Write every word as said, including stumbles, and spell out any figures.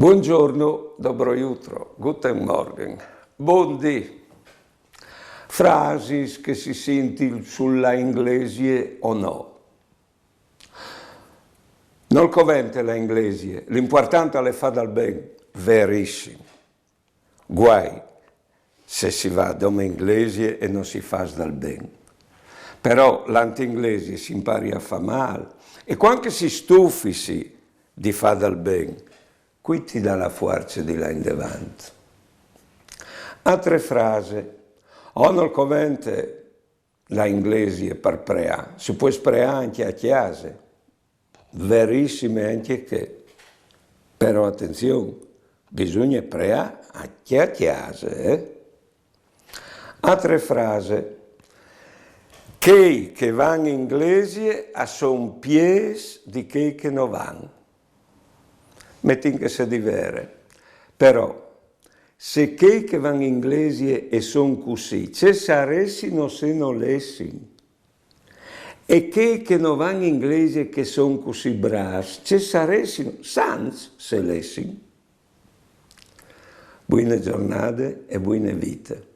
Buongiorno, dobro jutro, guten Morgen, bundì. Frasis che si sintin sulla inglesie o no. Nol covente la inglesie, l'impuartant al è fâ dal ben. Verissim. Guai se si va dome in glesie e no si fâs dal ben. Però lant in glesie si impari a fâ mâl, e cuant che si stufisi di fâ dal ben, cui ti dà la fuarce di lâ indevant? Altre frase: oh, nol covente la inglesie par preâ, si pues preâ ancje a cjase. Verissime ancje chê. Però atenzion, bisugne preâ ancje a cjase, eh? Altre frase: chei che van in glesie a son piês di chei che no van. Metìn che sedi vere, però, se chei che van in glesie e son cussì, ce saressino se no lessin? E chei che no van in glesie che son cussì brâfs, ce saressino, sants, se lessin? Buine zornade e buine vite.